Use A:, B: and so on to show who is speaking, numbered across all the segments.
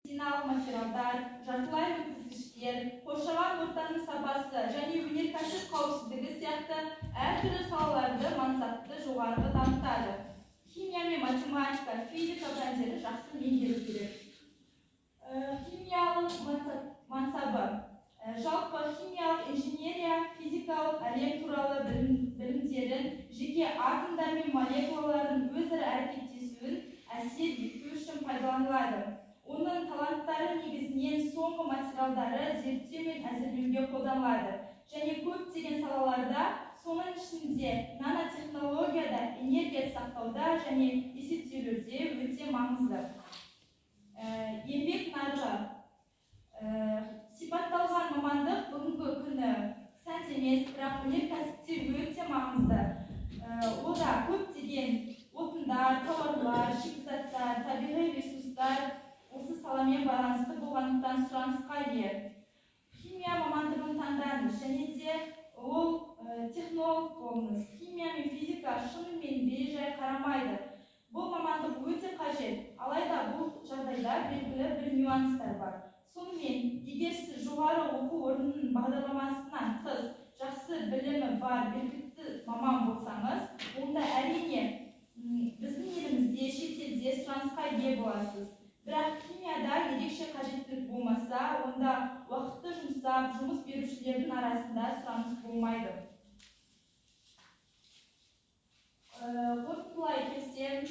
A: Медициналық материалдар, жартылай өткізгіштер, қоршаған ортаның сапасы және өнеркәсіп қауіпсіздігі сияқты әртүрлі салаларды мансапты жоғары дамытады. Химия мен математика, физика пәндері жақсы меңгеру керек. Химиялық мансабы. Жалпы химиялық инженерия физикалық әлем туралы білімдерін, жеке атомдар мен молекулалардың өзара әрекеттесуін әсер ету үшін пайдаланылады. Оның таланттары негізінен соңғы материалдары зерттеу мен әзірлеуге қолданылады және көптеген салаларда, соның ішінде нанотехнологияда, энергия сақтауда және есептеулерде өте маңызды. Еңбек нарығы. Сипатталған мамандық бүгінгі күні сәнді емес, бірақ өнеркәсіпте өте маңызды. Ода көптеген отындар, тауарлар, шикізаттар, табиғи ресурстар осы саламен байланысты болғандықтан сұранысқа ие. Химия мамандығын таңдаңыз және де ол технолог болыңыз. Химия мен физика шынымен бейжай қарамайды. Бұл мамандық өте қажет, алайда бұл жағдайда белгілі бір нюанстар бар. Сонымен, егер сіз жоғары оқу орнының бағдарламасынан тыс жақсы білімі бар белгілі маман болсаңыз, онда әрине біздің елімізде, шетелде сұранысқа ие боласыз. Бірақ химияда ерекше қажеттілік болмаса, онда уақытты жұмсап, жұмыс берушілердің арасында сұраныс болмайды. Қорытындылай келсем,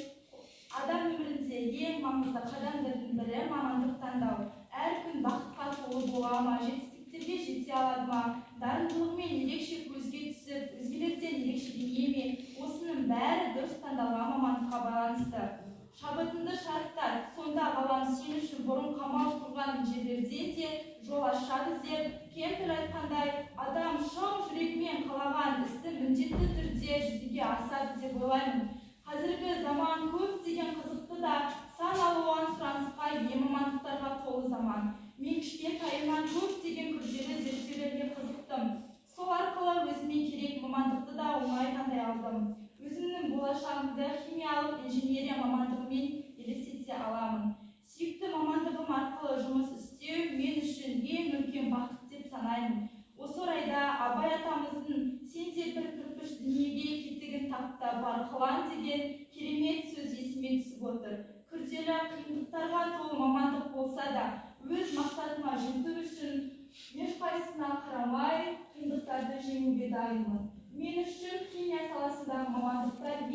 A: адам өмірінде ең маңызды қадамдардың бірі мамандық таңдау. Әр күн бақытқа толы бола ма, жетістіктерге жете алады ма, дарындылығымен ерекше көзге түсіп, өзгелерден ерекшелене ме, осының бәрі дұрыс таңдалған мамандыққа байланысты. Шабытыңды шарықтат, сонда ғалам сен үшін бұрын қамал құрған жерлерден де жол ашады деп Кемпіл айтқандай, адам шын жүрегімен қалаған істі міндетті түрде жүзеге асады деп ойлаймын. Қазіргі заман көптеген қызықты да сан алуан сұранысқа ие мамандықтарға толы заман. Мен кішкентайымнан көптеген күрделі зерттеулерге қызықтым. Сол арқылы өзіме керек мамандықты да оңай таңдай алдым. Өзімнің болашағымды химиялық инженерия мамандығымен елестете аламын. Сүйікті мамандығым арқылы жұмыс істеу мен үшін ең үлкен бақыт деп санаймын. Осы орайда Абай атамыздың «Сен де бір кірпіш дүниеге кетігін тап та бар қылаң» деген керемет сөз есіме түсіп отыр. Күрделі қиындықтарға толы мамандық болса да, өз мақсатыма жету үшін ешқайсысына қарамай қиындықтарды жеңуге дайынмын. Мен үшін химия саласындағы мамандықтар